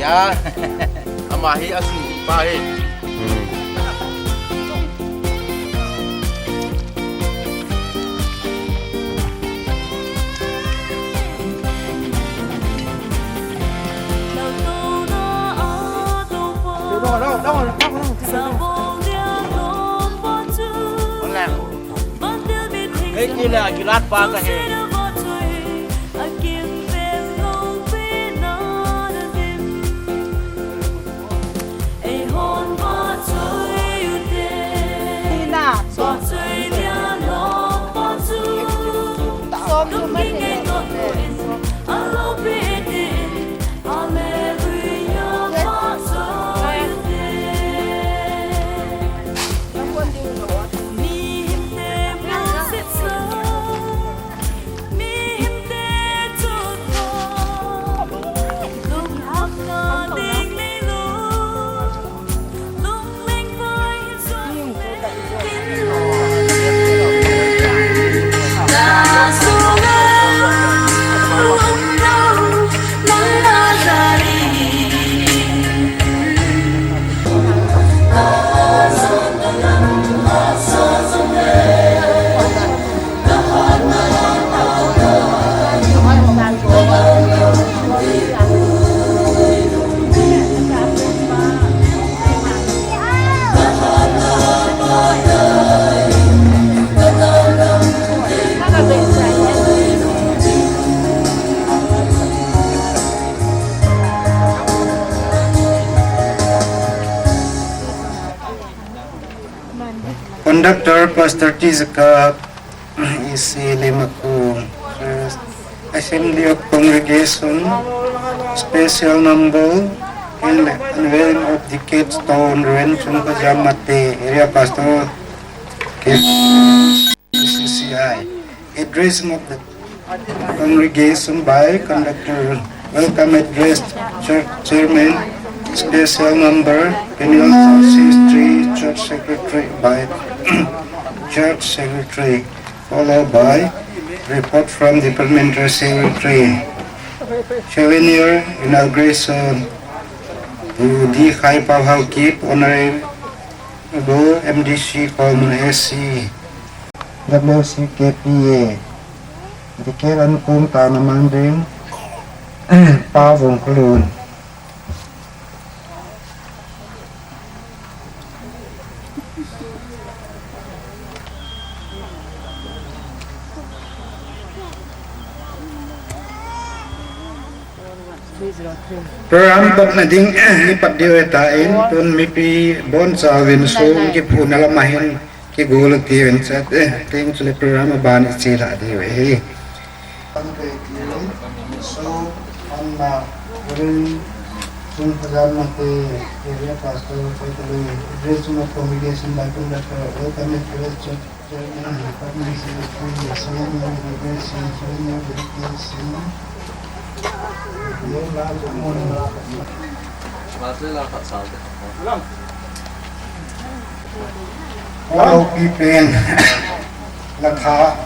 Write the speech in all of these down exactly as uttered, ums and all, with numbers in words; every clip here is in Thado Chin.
Ah, ama hi asung pa hi. Hmm. Hei, kila, kilat pa ka he. Conductor, Pastor T. Zaka, E C Limaku, Assembly of Congregation, special number, and unveiling of the capstone, Reverend Sungpa Jamate, Area Pastor, K C C I. Addressing of the congregation by conductor. Welcome address, church chairman, special number, Peniel South C three, church secretary by church secretary, followed by report from departmental secretary. Souvenir inauguration to D. Khai Pau Haokip, Honorable M D C, Kolmun A C. W C K P A, Dikir an kum ta na mang ding, Pa Vung Kulun. Program patna ding, eh, ipat diu ahitan, tun mipi bonchauvin song kiphuna lama hin kigol u tiu in chat, eh, tin chule program aban iche lha diu ahi. So, Anna, Reverend Sung Pajan Mate, Area Pastor, Paitali, Address of Congregation by Conductor, Welcome Address, Church, Hello, people. Latha.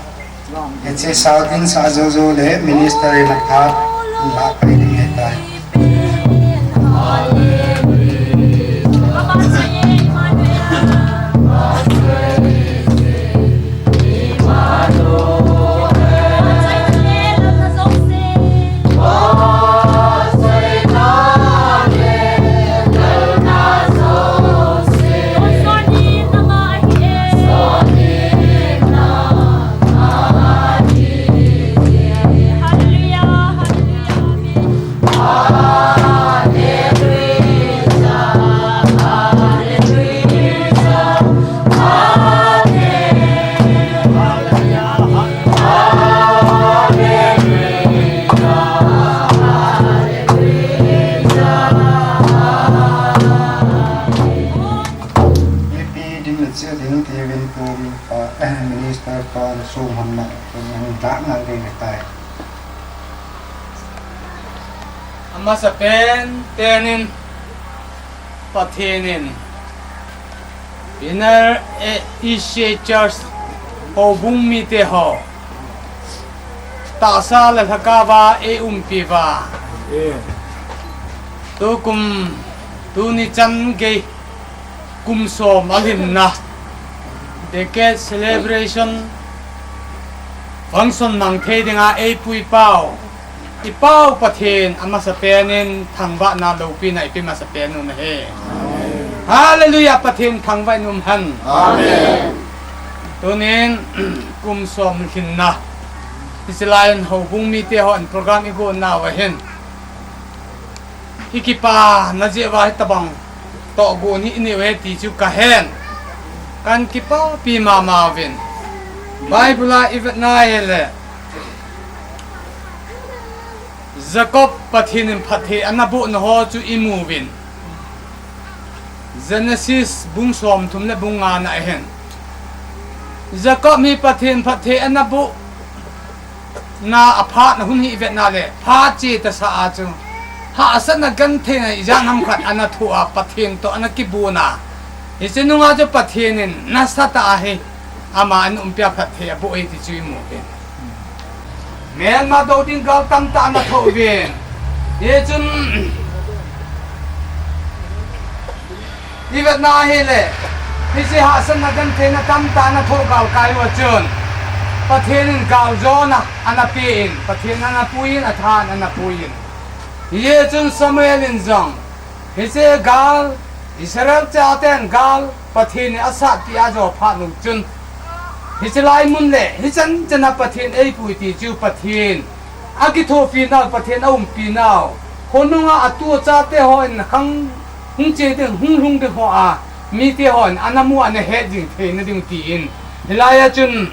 Hiche South in sa jojo le minister in latha. Latha in hetai. Mipi ding le chia ding ti vin pu min pa, eh, minister pa sum hon na, dak ngal ding tai. Amasa pen, penin, Pathen in, Pioneer E C Church, houbung mite ho, tahsa le lhakao va eiumpi uva. Tukum, tuni chan gei kum som alhinna decade celebration function mang thei dinga eipui pau, i Pau Pathen amasapen in thangvahna loupina ipe masapen u ahi. Hallelujah, Pathen thangvah in um hen. Amen. Tunin kum som lhinna, hiche laiyin houbung mite hon program igon nau ahin, i kipana jeh uva hitabang tohgon hi inei uve ti chu kahen. Kan kipapi mama uvin. Bible a ivet na hile, Jacob Pathen in phatthei ana bohna ho chu imu uvin. Genesis bung somthum le bung nga na ahin, Jacob hi Pathen phatthei ana boh na aphatna hun hi ivet na le, phat che tasa a chu hahsatna gentheina ijat ham khat ana thoh a, Pathen toh ana kibon a. Hiche nunga chu Pathen in nasatah a hi ama ana umpi a phatthei aboh e ti chu imu uvin. Melma do ding gal tamtah ana thoh uvin. Hichun ivet na hile, hiche hahsatna gentheina tamtah ana thoh galkai uva chun, Pathen in galjona ana pe in, Pathen ana pui in, atha ana pui in. Hichun Samuel in jong, hiche gal, Israel chaten gal Pathen in asatpi a ajo phat nung chun, hiche lai mun le hichan chana Pathen eipui ti chu Pathen akithopi nau, Pathen aumpi nau, khonunga atu achate hon khang hung che ding, hung lhung ding ho a, mite hon ana mu, ana het jing theina ding tin, hilai a chun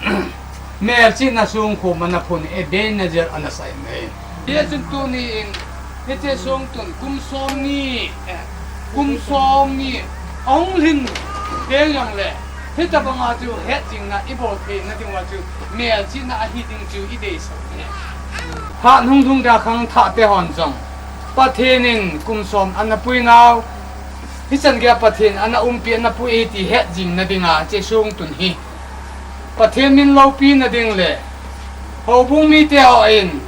melchihna songkhom ana phun, Ebenezer ana sai in ahi. Hichun tuni in, hiche songtun kum som ni, eh, kum som ni ahung lhin teng jongle, hitabanga chu hetjingna ibol theina diuva chu melchihna ahi ding chu ideisah u ahi. Phat hung lhung dia khangthah te hon jong, Pathen in kum som ana pui nau, hichan geiya Pathen ana umpi, ana pui ahi ti hetjingna dinga hiche songtun hi Pathen min loupina ding le houbung mite hon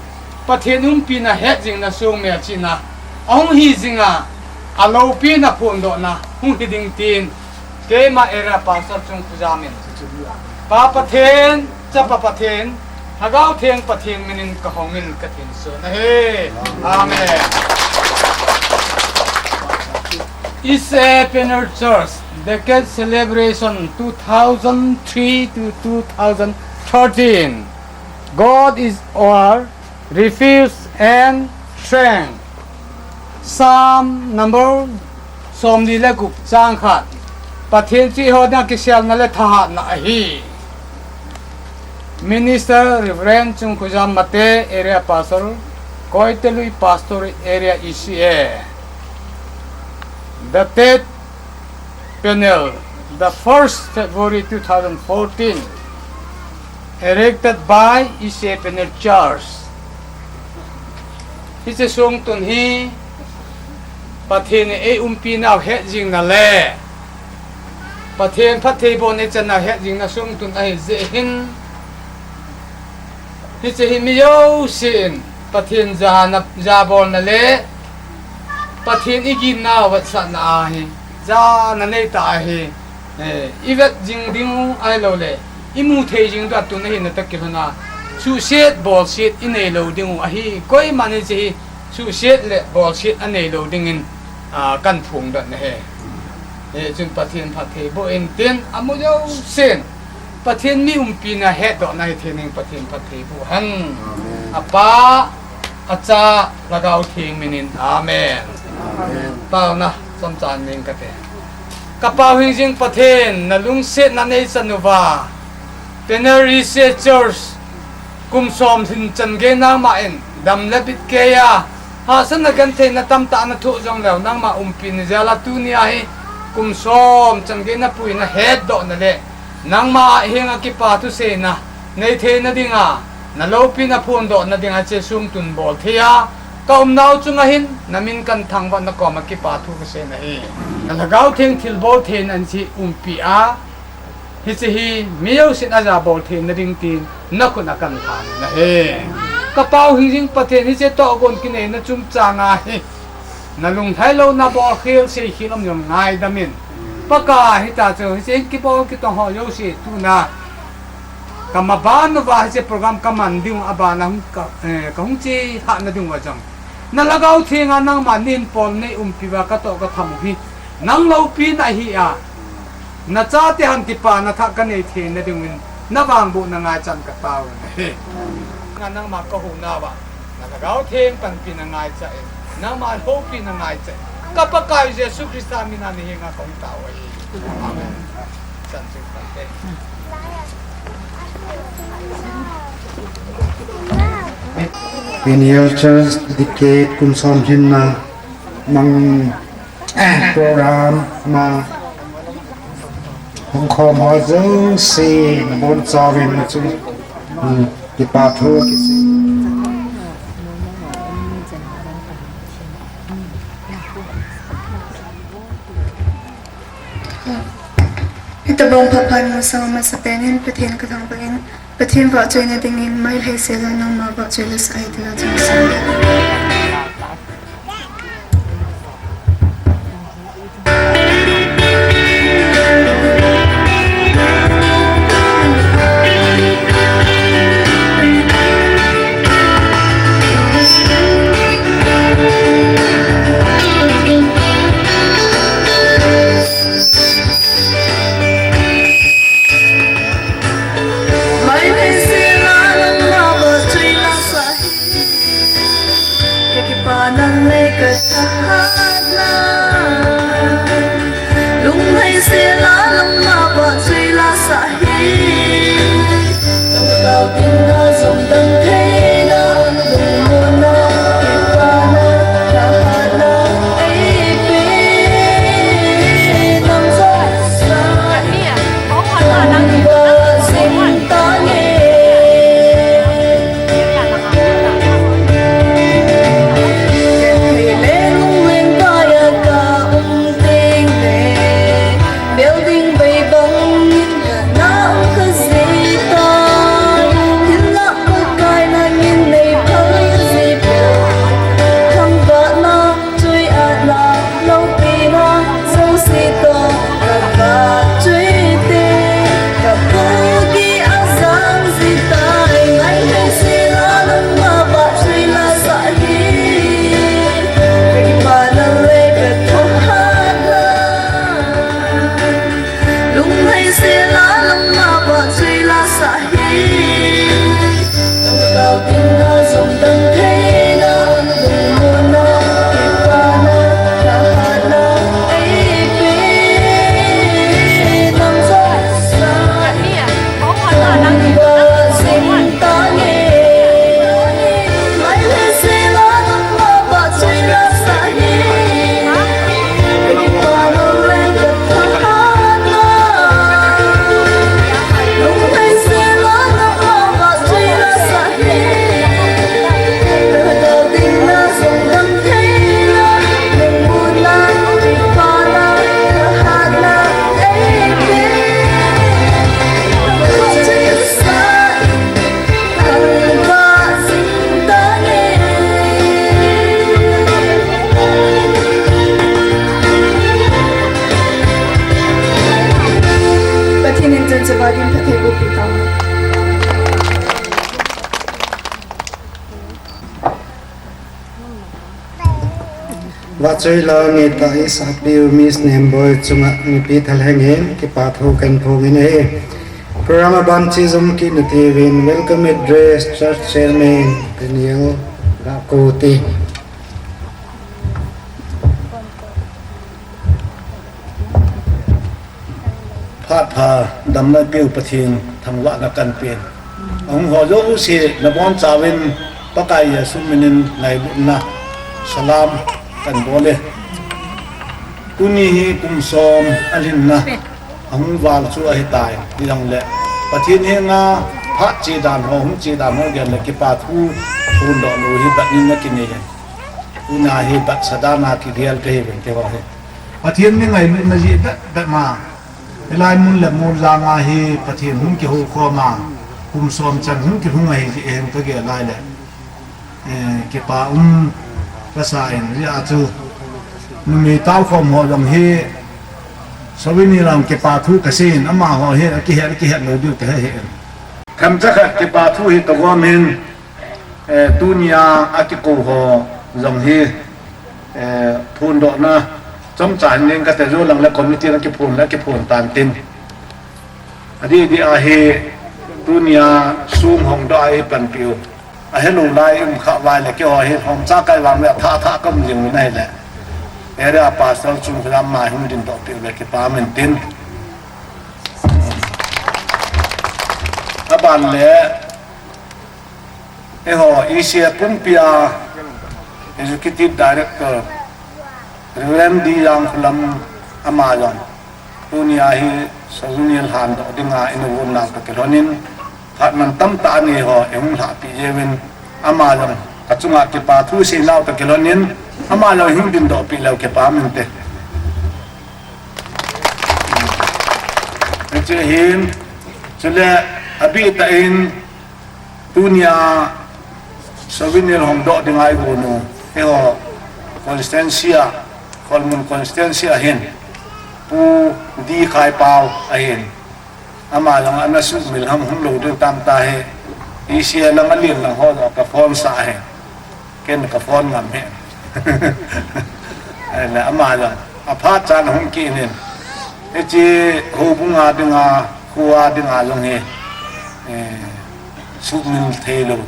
Pathen umpina hetjingna song melchihna ahung hijinga, aloupina phondohna hung hi ding tin, keima area pastor Chungkhojam in, Pa Pathen, Chapa Pathen, Lhagao Theng Pathen minin kahong in kathenso nahi. Amen. East Asia Pioneer Church Decade Celebration two thousand three to two thousand thirteen. God is our refuge and strength. Psalm number somli le gup, chang khat. Pathen chu eiho dinga kiselna le thahatna ahi. Minister Reverend Chungkhojam Mate, Area Pastor, Koitelui Pastorate Area, E C A. The date panel, the first February two thousand fourteen, erected by East Asia Pioneer Church. Hiche songtun hi Pathen in eiumpi nau hetjingna le Pathen phattheibolna ichan nau hetjingna songtun ahi jeh hin, hiche hi mi jousen Pathen jana, jabolna le Pathen iginnau vetsahna ahi, jana neitah ahi. Eh, ivet jing dingu ahilouleh imu thei jing diu a tun ahina toh kilhona, suhset bolset inei lou dingu ahi. Koiman hiche hi suhset le bolset anei lou dingin, ah, kahin phongdoh nahi. Hichun Pathen phattheiboh intin, amu jousen Pathen mi umpina hetdohna hithei dingin Pathen phattheiboh hen. Amen. Apa, Acha, Lhagao Theng minin. Amen. Amen. Taona chomcha ning kate. Ka Pau hingjing Pathen, nalungsetna neichan uva, Pioneer East Asia Church kum som lhin chan gei nangman dam le bit keiya, hahsatna gentheina tamtah nathoh jongleu, nangma umpi najal a tunia hi kum som chan gei napuina hetdohna le nangma henga kipa thuseina nei theina dinga, naloupina phondohna dinga hiche songtun bol theiya kaumnau chunga hin namin kahin thangvah, nakoma kipa thu kasei nahi. Na Lhagao Theng thilbol theina in hiche umpi a, hiche hi mi jousen ajabol theina ding tin nakhut a kahin thang nahi. Ka Pau hingjing Pathen, hiche tohgon kineina chungchanga hi Na lunglhai lou, na bolkhel seikhel um jong ngaidam in. Pakai, hitia chu hiche kibol kitong ho jouse tuna ka maban uva hiche program ka man ding u, abana hung ka, eh, ka hung che lhah na ding uva jong na Lhagao Theng a nangma nahin pol nei umpi uva ka toh ka tham u hi nang loupina ahi a, na chate hon kipana thah ka nei theina ding uvin na vangbohna ngaichan ka tao uve. Nga nangma ka hou nauva na Lhagao Theng panpina ngaicha in, nangma loupina ngaicha in, ka Pakai Jesu Christa mina na henga ka hung tao u ahi. Amen. Chan ching pante. Peniel Church Decade kum som lhinna mang, eh, program ma hung khom ho jouse na bonchauvin na chu, hmm, kipa thu kisei. Hitobang phat pha masang masapen in Pathen ka thangvah in, Pathen vahchoina dingin mailhei sela nangma vahchoi la sah hi tila chang sa. Lunglhai sela nangma vahchoi la sah hi. Ka tao ding a jong dang theina, lungmonna, kipana, thahatna, eipe. Nang jouse, nang vah jing tange. Ken hei le lungleng kaiya ka um tengle, building bei bang in ka na um kha jita. Hinlah Pakai nangin nei phal jipoi. Thangvahna, chuiatna, loupina jouse toh ka vahchoi te, ka pohgih a jang jitai. Ngailhai sela nangma vahchoi la sah hi. Ka kipana le ka thahatna. Lunglhai sela nangma vahchoi la sah hi. Ka tao ding a jong dang theina, lungmonna, kipana, thahatna, eipe. Nang jouse, nang vah jing tange. Ngailhai sela nangma vahchoi la sah hi. Pathen in chun chapa din phatthei boh pi tao. Vahchoi la ngeitah a isapiu Miss Nemboi chunga mipi thalheng in kipa thu kahin phong in ahi. Program aban chu jom kit natiuvin, welcome address, church chairman Daniel Gahkoti. Phat pha damna peu Pathen thangvahna kahin pen. Ahung ho jouse nabonchauvin Pakai Jesu minin ngailutna salam kahin bol e. Tuni hi kum som alhinna ahung val chu ahitai, hijongle Pathen henga phat che dan ho, hung che dan ho gel le kipa thu phondoh lou hi bat nin na kinei e. Tuna hi bat sa dan a kigel kahiuvin keiho hi. Pathen mi ngailutna jeh bep bep ma, hilai mun le mol janga hi Pathen hung kihoukhom a, kum som chan hung kilhung ahi jeh hin kagel lai le, eh, kipa um kasa in, hijeh a chu Numei taokhom ho jong hi, Sovini lang kipa thu kasei in, amaho hi akihet, akihet lou diu kahe hih in. Themcha khat kipa thu hi tagom in, eh, tunia akikou ho jong hi, eh, phondohna chomcha hin ning kate, jou lang le committee na kiphon le kiphon tan tin. Adih dih a hi tunia sum hongdoh a eipanpiu. Ahelou lai um kha vai le keiho hi hongcha kai vang le athah thah ka um jing u ahi le. Area Pastor chung khulam ma hung dindoh piu le kipa min tin. Aban le Eiho, E C A pumpia Executive Director, Reverend D Jangkholam ama jong tunia hi Sovini lhandoh dinga ina vun nau toh kilhonin, phat mantam tah anei ho, eihung lhahpeh jeh uvin, ama jong kachunga kipa thu sei nau toh kilhonin, ama jong eihung dindoh peh leu kipa min te. Hiche hin, chule abih tah in, tunia Sovini hongdoh dinga igon u, eiho constituency a, Kholmun constituency a hin, Pu D Khaipao ahin. Ama jong ana sumil ham hung lou ding tam tahi. E C A lang alen lang ho jong ka phone sah ahi. Ken ka phone ngam hih. Ahile ama jong aphat chan hung kit in. Hiche houbung a dinga, kho a dinga jong hi, eh, sumil thei lou.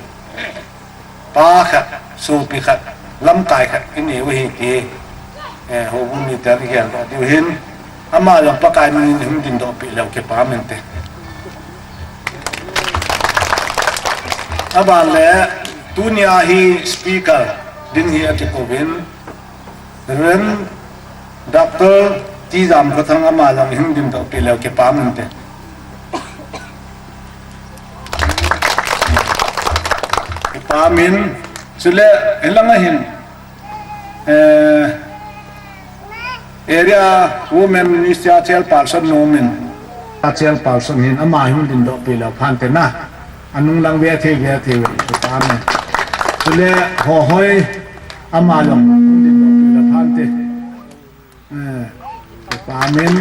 Pa khat, sopi khat, lamkai khat inei u ahi ti, eh, houbung miten igeldoh diu hin, ama jong Pakai min in hung dindoh peh leu kipa min te. Aban le, tunia hi speaker ding hi akikou vin, Reverend Doctor T Jamkhothang ama jong eihung dindoh peh leu kipa min te. Kipa min, chule hilang a hin, eh, Area Women Ministry a chairperson nu min, a chairperson hin ama eihung dindoh peh leu phan te na. Anung lang ve thei ve thei ve kipa min. Chule Hohoi ama jong eihung dindoh peh leu phan te. Eh, kipa min,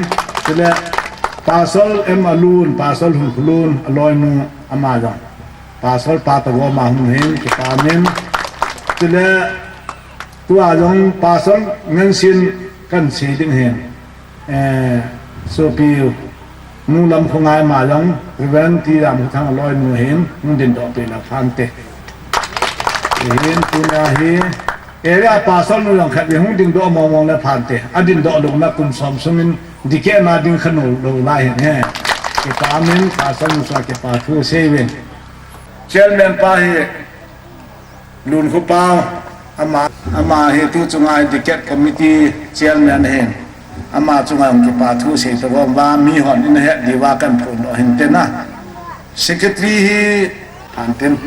chule Pastor M Alun, Pastor Hungkholun, aloinu ama jong. Pastor pa tagom a hung hin, kipa min. Chule tua jong Pastor Ngensin kan sei ding hin. Eh, sopi u. Nu Lamkhongai ama jong, Reverend T Jamkhothang aloinu hin, hung dindoh peh leu phan te. Hihin tunia hi, area pastor nu jong khat vei hung dindoh mong mong le phan te. Adindoh louna kum som sungin, dikeh na ding kha nom lou lai hin he. Kipa min, pastor nu sa kipa thu sei uvin. Chairman pa hi, Lunkhoupao, ama, ama hi tu chunga hi Decade Committee Chairman ahin, ama chunga jong kipa thu sei tagom uva, mihon ina het diuva kan phondoh hin te na. Secretary hi phan tin.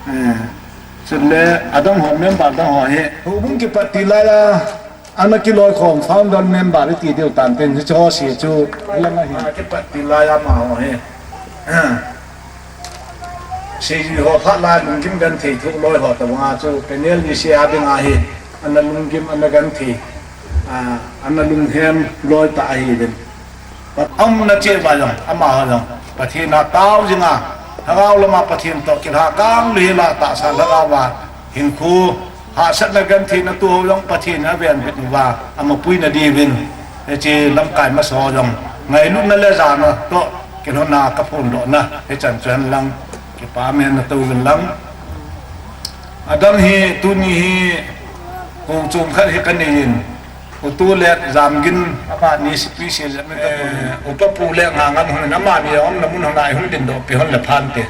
Eh, chule adang ho, member dang ho hi. Houbung kipat til laiya, ana kiloikhom founder member iti diu tan tin, hiche ho sei chu, hilang a hin. Kipat til laiya amaho hi. Seijui ho phat lai lunggim genthei thoh loi ho tobanga chu panel ni sei a dinga hi ana lunggim, ana genthei, a, ana lunghem loi tah ahiuvin. Aumna cheh uva jong, amaho jong Pathen a tao jinga, lhagao lama Pathen toh kilhakang lou hela tahsa lhagao a hinkho, hahsatna gentheina tu ho jong Pathen in avenbit uva, amapuina diuvin, hiche lamkai masa ho jong ngailutna le jana toh kilhonna kaphondohna hichan chu hen lang, kipa min na tou uvin lang. Adang hi, tuni hi, kou chom khat hi kanei in, U Tolet Jamgin, amani special, eh, Upa Pu le Ngangan hon, amani aumna mun hon a eihung dindoh peh hon le phan te.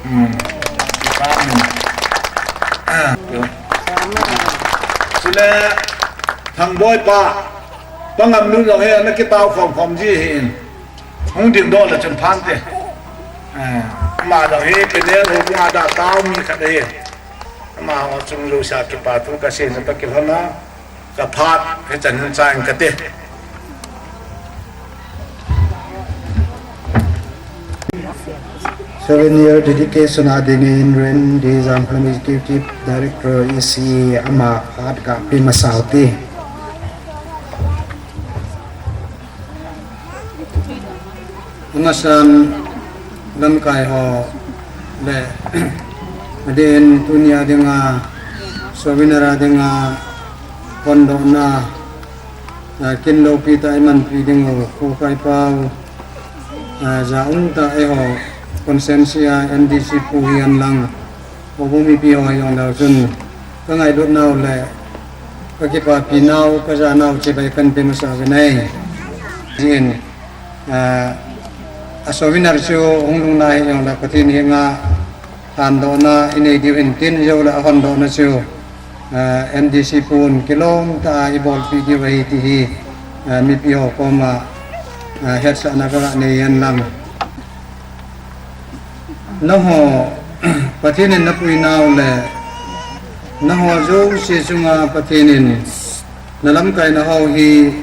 Hmm. Amen. Ah. Chule, Thangboi pa, Pa Ngamnun jong hi, ana kitao khom khom ji ahin. Hung dindoh le chun phan te. Eh, ama jong hi, panel houbung a dia tao mi khat ahi. Amaho chung jouse a kipa thu kasei na toh kilhonna, ka phat, hichan hin chai inge kati. Souvenir dedication a dingin Randy Jangkham Executive Director E C ama phat kape masa ute. Amasan lamkai ho le adin tunia dinga souvenir a dinga hondohna, ah, kin loupi tah a imanpi ding u, Pu Kaipau, ah, ja um tah a eiho constituency a M D C pu hihen lang, houbung mipi ho hijongle chun, ka ngailut nau le ka kipapi nau, ka ja nau chibai kahin pe masa uve nai. Jin, ah, a souvenir chu hung lhung na hijongle Pathen henga hondohna inei diu hin tin, jou le a hondohna chu, ah, M D C pun kilom tah a ibolpi diu ahi ti hi, ah, mipi ho koma, ah, hetsahna ka nei hen lang. Nangho Pathen in napui nau le nangho jouse chunga Pathen in na lamkaina ho hi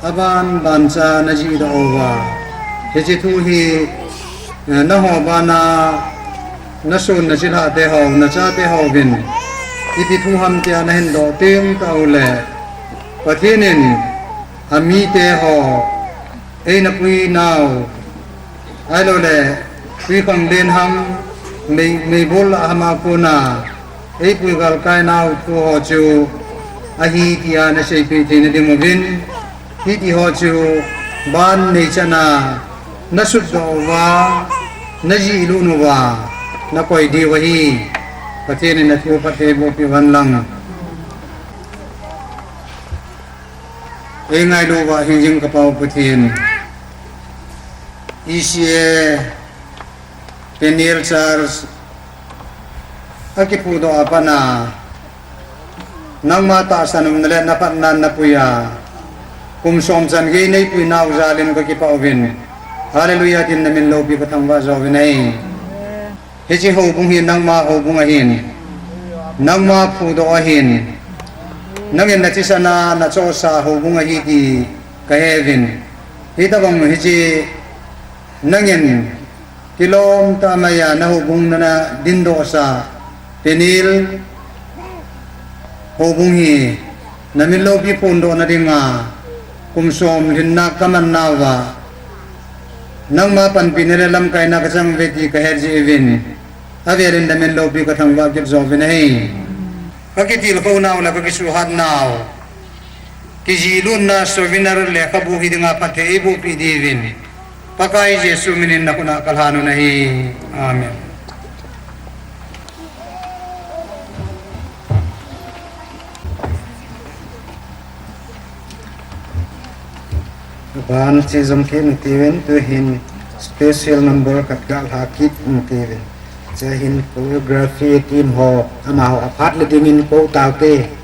aban ban cha na jihdoh uva, hiche thu hi, eh, nangho bana na son na chilhah te ho, na chate hovin ipi thu ham tia na hin doh teng tah u le, Pathen in amite ho eina pui nau, ahilou le, twikhanglen ham, mei, meibol lah ham a kona eipui galkai nau thu ho chu ahi tia na seipeh theina ding uvin, hiti ho chu ban neichan a na sutdoh uva, na jihlut uva, na koi diu ahi. Pathen in athu phatthei boh peh uhen lang. Ei ngailu uva hingjing ka Pa u Pathen, E C A Peniel Church akiphudoh a pat a, nangma tahsan umna le na phatnan na pui a, kum som chan gei nei pui nau jal in ka kipah uvin. Hallelujah tin na min loupi ka thangvah jo uve nai. Hiche houbung hi nangma houbung ahin, nangma phudoh ahin, nangin na thisan a na chohsah houbung ahi ti ka he uvin. Hitobang hiche nangin kilom tah mai a na houbung na na dindoh sah Peniel houbung hi na min loupi phondohna dinga kum som lhinna ka man nauva, nangma panpina le lamkaina ka chang uve ti ka het jeh uvin, avel in na min loupi ka thangvah kit jo uve nai. Ka kitilkhou nau le ka kisuhat nau, kijihlutna souvenir lekhabu hi dinga phatthei eiboh peh diuvin, Pakai Jesu min in na khut a ka lhan u ahi. Amen. Aban che jom kit ute uvin, tuhin special number khat ga lha kit ute uvin. Chuin choreography team ho, amaho aphat le dingin kou taute.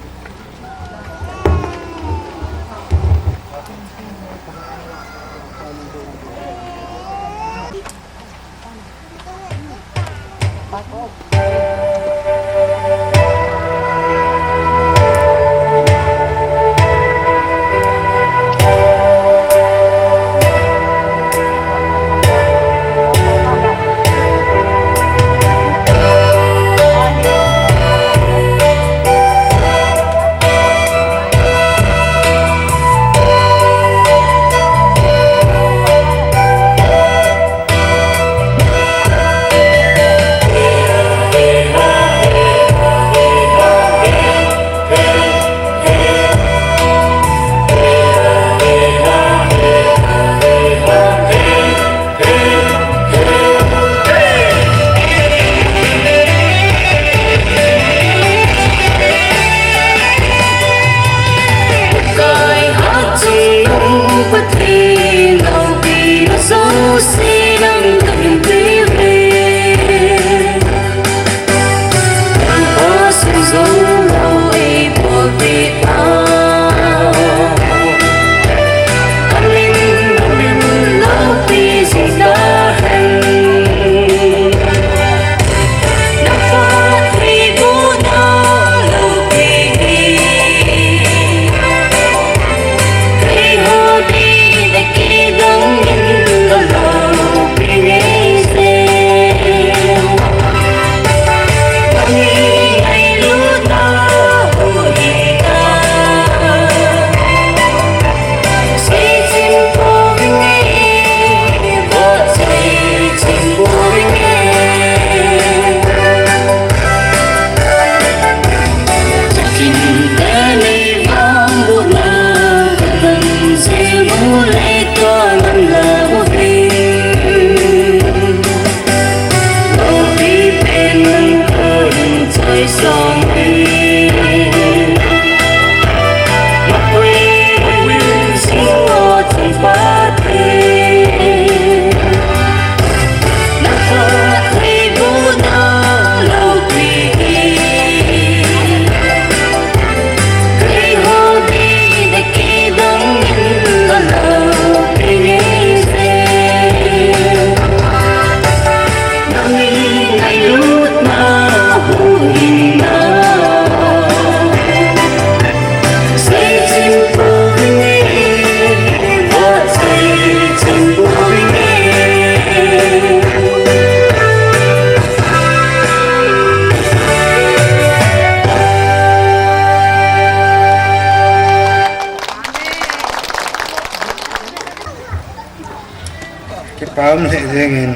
Kipah um lheh jengin,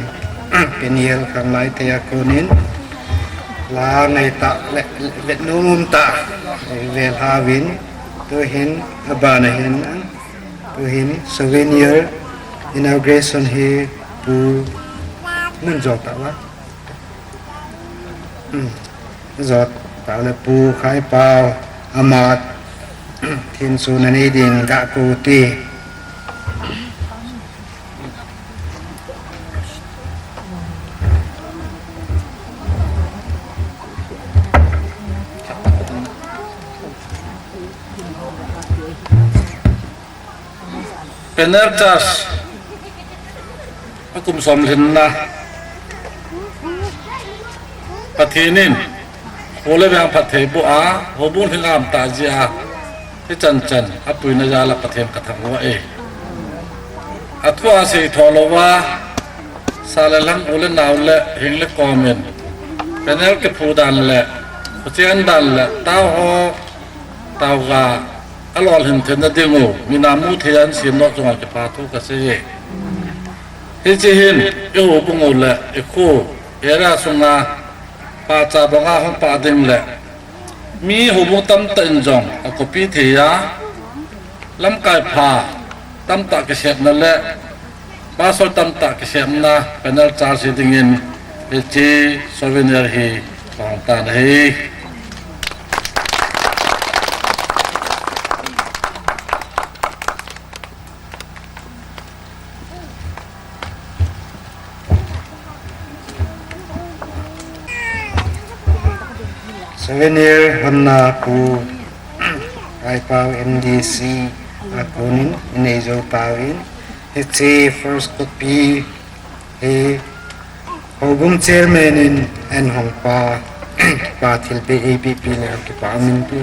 Peniel khanglai te a konin, la ngai tah le, le, vetnom um tah, vel hauvin, tuhin, abana hin, tuhin, souvenir, inauguration hi, Pu, nun jo tah la. Hmm. Jot tah le Pu Khaipau, amat, thinsu nanei din ga ko ti. Peniel Church a kum som lhinna, Pathen in, kho le veng phatthei boh a, houbung lhing a um tah jeh a, hichan chan, apuina jal a Pathen kathangvah e. Athu a sei tho louva, sa le lhang u le nao le, hing le kom in, Peniel kiphu dan le, khuchen dan le, tao ho, tao ga, alolhin theina ding u, mina mu thei a ahin sem nau chunga kipathu kasei e. Hiche hin, i houbung u le, i kho, area sunga, pahcha banga hung pah ding le, mi houbung tamtah in jong, akopi thei a, lamkai pha, tamtah kisepna le, pastor tamtah kisepna, Peniel Church dingin, hiche souvenir hi, pang tan ahi. Souvenir honna Pu Khaipau M D C a konin, inei jou tauvin, hiche first copy hi houbung chairman in ahin hong pa, pa thilpeh eipeh pi le kipah um in ti.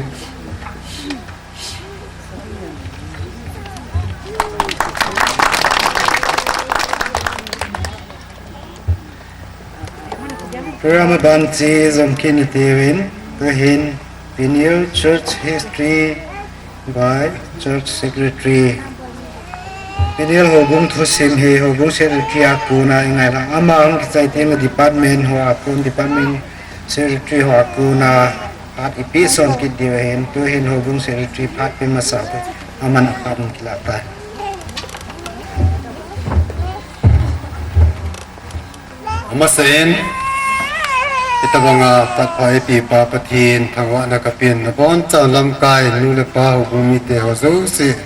Program aban chu jom kit nate uvin, tuhin Peniel Church History by Church Secretary. Peniel houbung thusim hi houbung secretary a kona i ngai lang. Ama hung kichai teng le department ho a kon, department secretary ho a kona phat ipeh son kit diu ahin, tuhin houbung secretary phat pe masa te, aman aphat in kilah tai. Amasan, itobanga phat pha eipeh pa Pathen thangvahna kapen, nabonchauvin lamkai nu le pa houbung mite ho jouse,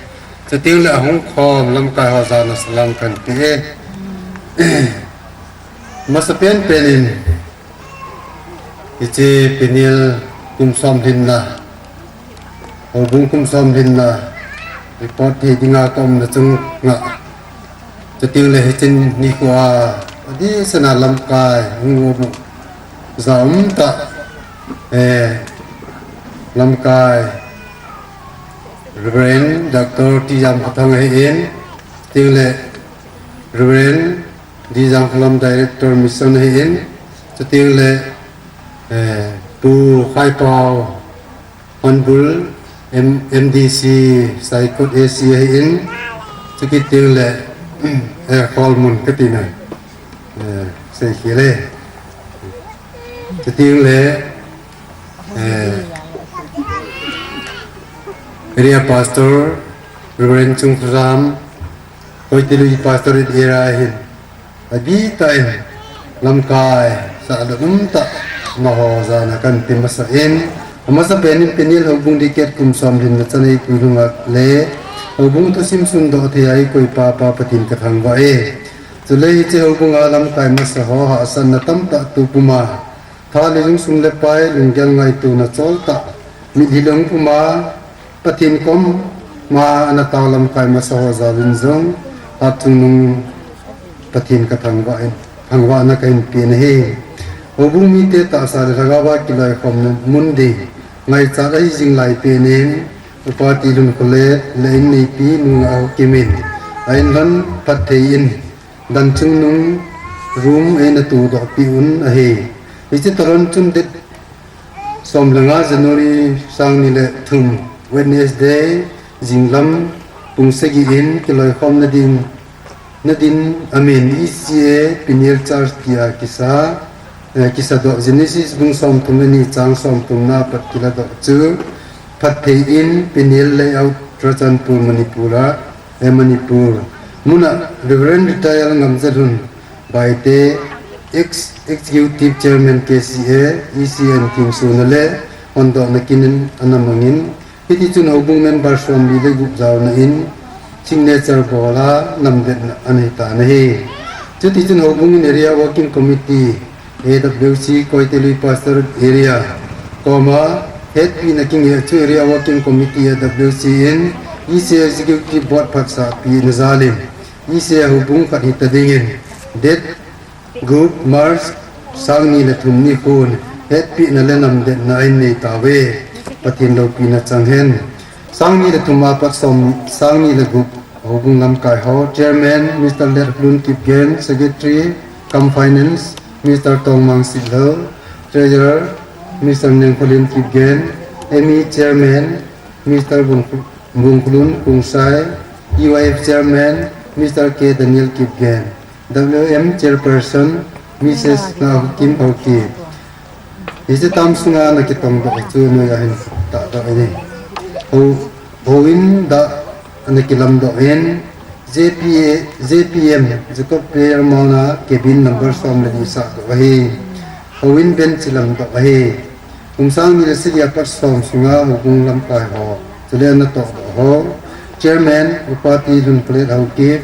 chuteng le ahung khom lamkai ho jana salam kahin pe e. Masapen pen in, hiche Peniel kum som lhinna, houbung kum som lhinna report thei dinga ka umna chunga, chuteng le hiche nikho a, adeh sena lamkai hung um u, ja um tah, eh, lamkai Reverend Doctor T Jamkhothang ahin, chuteng le Reverend D Jangkholam, Director Mission ahin, chuteng le, eh, Pu Khaipau Honbul, M-, M D C Saikot A C ahin, chukit teng le, eh, Kholmun kati na, eh, Seikhel e. Chuteng le, eh, Area Pastor, Reverend Chungkhojam, Koitilui Pastorate Area ahin, adih tah in lamkai sah le um tah, amaho jana kahin pe masa in, amasapen in Peniel houbung decade kum som lhinna chan eipui lhung a le, houbung thusim sundoh thei a eikoi pa, pa Pathen kathangvah e. Chule hiche houbung a lamkai masa ho hahsatna tamtah tup um a, tha le lungsung le pai, lunggel ngaitona chol tah, mitlhi le hung pum a, Pathen koma ana tao lamkai masa ho jouvin jong, hatchungnung Pathen kathangvah in, thangvahna kahin pe ahi. Houbung mite tahsa le lhagao a kiloikhomna mun ding ngaichat ahi jing lai penin, Upa T. Lunkholet le inneipi Nu Ngahokim in a inlhon phatthei in dan chungnung room eina todoh peh un ahi. Hiche tolhon chun date som le nga January sang ni le thum Wednesday jinglam pung sagi in kiloikhomna ding na din amin E C A Peniel Church tia kisa, eh, kisadoh Genesis bung somthum le ni chang somthum na pat kiladoh chu phatthei in Peniel Layout Churachandpur Manipur a, eh, Manipur muna Reverend Retired Ngamjalhun Baite, ex Executive Chairman K C A, E C N themsona le hondohna kin in ana mangin, hiti chun houbung member somli le gup jaona in signature bol a namdetna ana hitan ahi. Chuti chun houbung in Area Working Committee, A W C, Koite Lui Pastorate Area koma hetpina kinge chu Area Working Committee, A W C in E C A Executive Board phatsah pina jal in E C A houbung khat hita dingin date gup March sang ni le thum nikhon hetpina le namdetna ahin nei tauve. Pathen loupina chang hen. Sang ni le thum apat som, sang ni le gup houbung lamkai ho, Chairman Mister Letlun Kipgen, Secretary cum Finance Mister Tongmang Sitlhou, Treasurer Mister Nengkholin Kipgen, M E Chairman Mister Bung-, Bungkholun Khongsai, E Y F Chairman Mister K Daniel Kipgen, W M Chairperson Missus Ngahokim Haokip. Hiche tam sunga ana kitongdoh chu noiya hin tahdoh in, hou, houin dah ana kilamdoh in, J P A, J P M, Jacob Prayer Mount a cabin number som le ni sahdoh ahi. Houin bench lamdoh ahi. Kum sang ni le sagi apat som sunga houbung lamkai ho, chule ana tohdoh ho, Chairman Upa T. Lunkholet Haokip,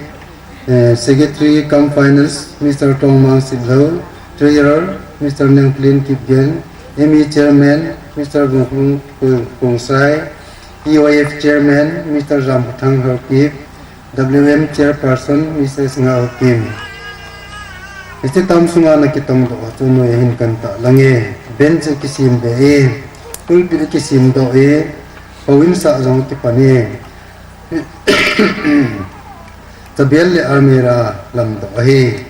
eh, Secretary cum Finance Mister Tongmang Sitlhou, Treasurer Mister Nengkholin Kipgen, M E Chairman Mister Bungkholun Khongsai, E Y F Chairman Mister Jamkhothang Haokip, W M Chairperson Missus Ngahokim. Hiche tam sunga ana kitongdoh chu noiya hin kan tahlang e. Bench akisembe e, pulpit akisemdoh e, houin sah jong akipan e. Chabel le almirah lamdoh ahi.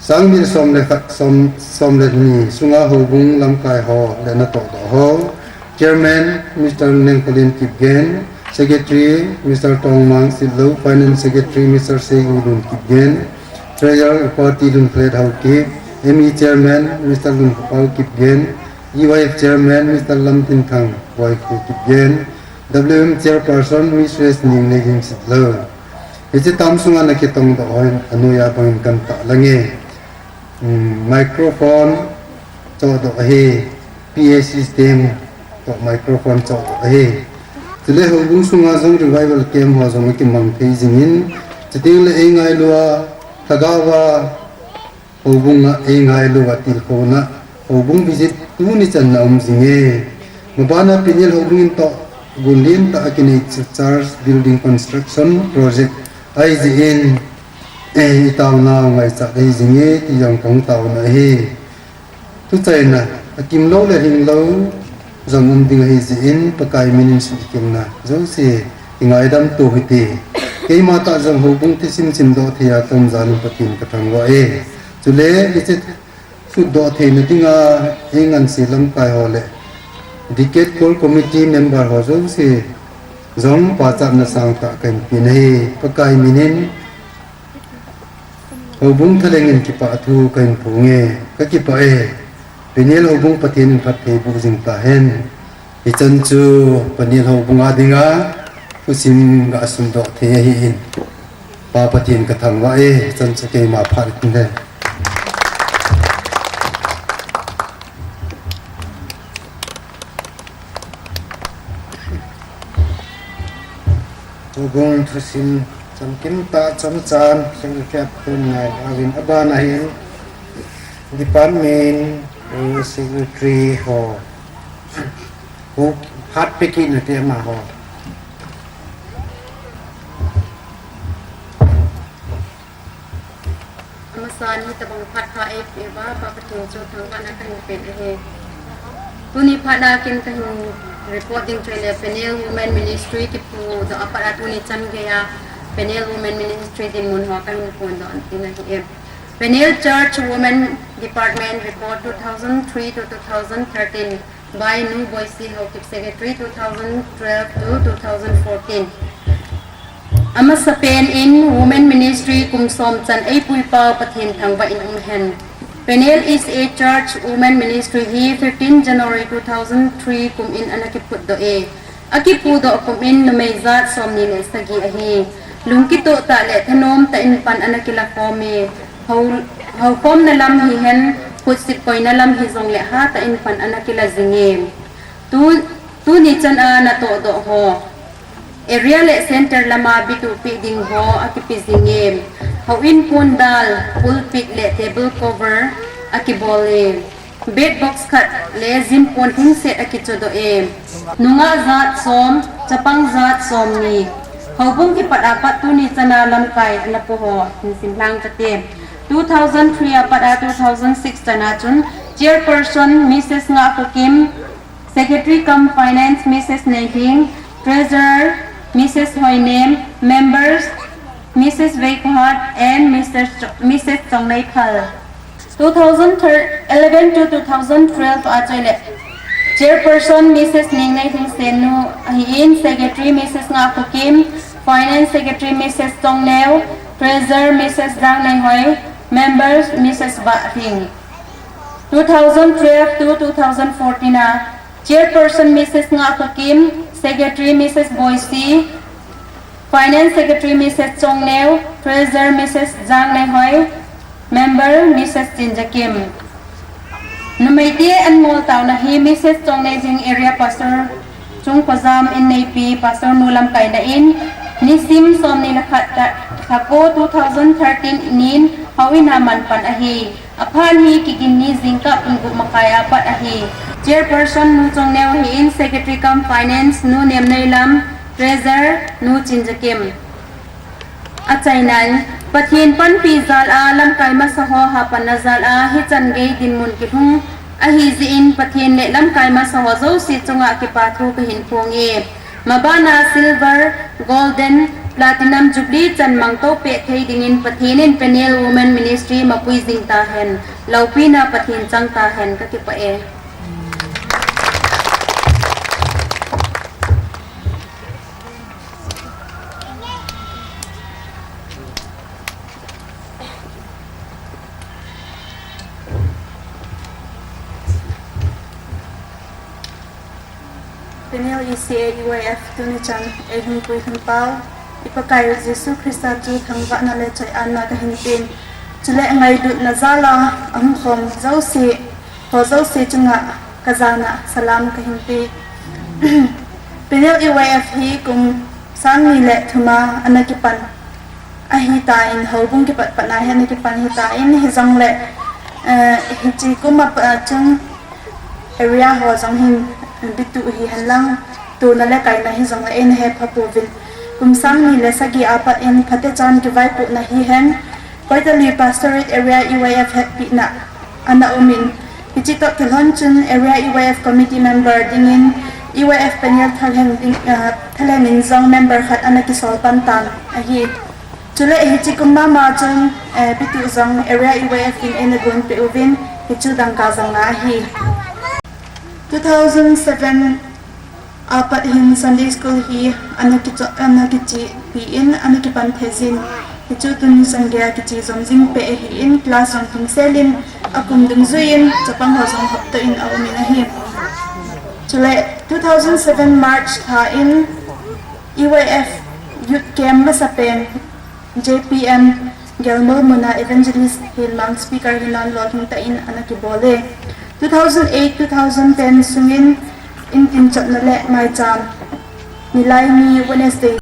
Sang ni le som le khat, som, som le ni sunga houbung lamkai ho le ana tohdoh ho, Chairman Mister Nengkholin Kipgen, Secretary Mister Tongmang Sitlhou, Finance Secretary Mister Seigulun Kipgen, Treasurer Upa T. Lunkholet Haokip, M E Chairman Mister Lunkhopao Kipgen, E Y F Chairman Mister Lamtinthang Boikho Kipgen, W M Chairperson Missus Ningneiging Sitlhou. Hiche tam sunga ana kitongdoh ho, anoiya bangin kan tahlang e. Hmm, microphone chohdoh ahi, P A system toh microphone chohdoh ahi. Chule houbung sunga jong revival camp ho jong akimang thei jingin, chuteng le eingailu a, lhagao a, houbung a eingailu a tilkhouna, houbung visit tuni chan ana um jing e. Mabana Peniel houbung in toh gunlen tah a kinei chu church building construction project ahi jeh in, eh, itaona ngaichat ahi jing e, ti jong kahung taona ahi. Thuchaina, akimlou le hinglou jong um ding ahi jeh in, Pakai min in sukhenna jouse kingaidam to hite. Keima tah jong houbung thusim simdoh thei a kaum jal in Pathen kathangvah e. Chule hiche sutdoh theina dinga eingansei lamkai ho le Decade Core Committee member ho jouse jong pachatna sangtah kahin pe ahi. Pakai min in houbung thalheng in kipah thu kahin phong e, kakipah e. Peniel houbung Pathen in phatthei boh jing tahen. Hichan chu Peniel houbung a dinga thusim gasutdoh thei ahin, Pa Pathen kathangvah e. Hichan chu keima phat in le. Houbung thusim chamkim tah chomchan, secretary a phun ngai, avin abana hin department, eh, secretary ho, hu, hat peki na te amaho. Amasa San hitabang phat pha eipeh uva, Pa Pathen chu thangvahna kahin pen ahi. Tuni phat a kin kahin report ding chu ahile Peniel Women Ministry kipu doh a pat a tuni chan geiya Peniel Women Ministry dinmun ho kahin phondoh in ahi e. Peniel Church Women Department Report two thousand three to two thousand thirteen by Nu Boisi Haokip, Secretary, two thousand twelve to two thousand fourteen. Amasapen in Women Ministry kum som chan eipuipau Pathen thangvah in umhen. Peniel East A Church Women Ministry hi fifteen January two thousand three kum in ana kiphutdoh e. Akipudoh kum in numei jat somni le sagi ahi. Lungkitoh tah le thanom tah in pan ana kilakhom e. Hou, houkhomna lam hihen, khutsip koina lam hijongle hatah in pan ana kila jing e. Tu, tuni chan a natohdoh ho, area le center lama bituhpeh ding ho akipe jing e. Houin pondal, pulpit le table cover akibol e. Bed box khat le jim pon thingset akichodoh e. Nungah jat som, chapang jat somni. Houbung kipat a pat tuni chan a lamkai ana po ho hin simlhang kate. Two thousand three a pat a two thousand six chan a chun Chairperson Missus Ngahkhokim, Secretary cum Finance Missus Neihing, Treasurer Missus Hoinem, Members Missus Veikhohat and Mister Cho-, Missus Chongneithal. Two thousand eleven to two thousand twelve a chu ahile Chairperson Missus Ningneihing Sennu ahin, Secretary Missus Ngahkhokim, Finance Secretary Missus Chongneo, Treasurer Missus Jangneihoi, Members Missus Bahring. Two thousand twelve to two thousand fourteen a Chairperson Missus Ngahkhokim, Secretary Missus Boisi, Finance Secretary Missus Chongneo, Treasurer Missus Jangneihoi, Member Missus Chinjakim. Numeite anmol taona hi Missus Chongneijing Area Pastor chung khojam in neipi Pastor nu lamkaina in nisim somni le khat ta, Lhako two thousand thirteen nin houin a manpan ahi. Aphan hi kigin ni jingkah pung gup makai a pat ahi. Chairperson Nu Chongneo ahin, Secretary cum Finance Nu Nemneilam, Treasurer Nu Chinjakim. Achaina'n, Pathen panpi jal a lamkai masa ho hapanna jal a hichan gei dinmun kilhung ahi jeh in Pathen le lamkai masa ho jouse chunga kipathu kahin phong e. Mabana silver, golden, platinum jubilee chan mangto peh thei dingin Pathen in Peniel Women Ministry mapui jing tahen, loupina Pathen chang tahen, kakipah e. Peniel E C A E Y F tuni chan eilhungpui lhungpau, i Pakai Jesu Christa chu thangvahna le choi-atna kahin pen. Chule ngailutna jal a ahung khom jouse, ho jouse chunga kajana salam kahin pe. Peniel E Y F hi kum sang ni le thum a ana kipan ahitan, houbung kipat patna hi ana kipan ahitan, hijongle, eh, hiche kum a pat a chun area ho jong hin bituh hihen lang, tona le kaina hijongle eina hepha pouvin. Kum sang ni le sagi a pat in phatechan kivaipohna hihen, Koitali Pastorate Area E Y F hetpina ana umin, hiche toh kilhon chun Area E Y F Committee member dingin E Y F Peniel Thalheng ding, ah, Thalheng in jong member khat ana kisol pan tan ahi. Chule hiche kum mama chun, eh, bituh jong Area E Y F in eina gon peh uvin, hichu dangka jong ahi. Two thousand seven a pat hin Sunday School hi ana kicho-, ana kichepi in, ana kipan thei jin. Hichu tuni chan geiya kiche jom jing peh ahin, class jong lhingselin, akum dungjuiyin chapang ho jong hoptoh in aumin ahi. Chule two thousand seven March lha in E Y F Youth Camp masapen J P M Gelmol muna Evangelist Hilmang speaker hin ana lolhing tan ana kibol e. Two thousand eight, two thousand ten sungin intin chotna le maicham, Nilaini Wednesday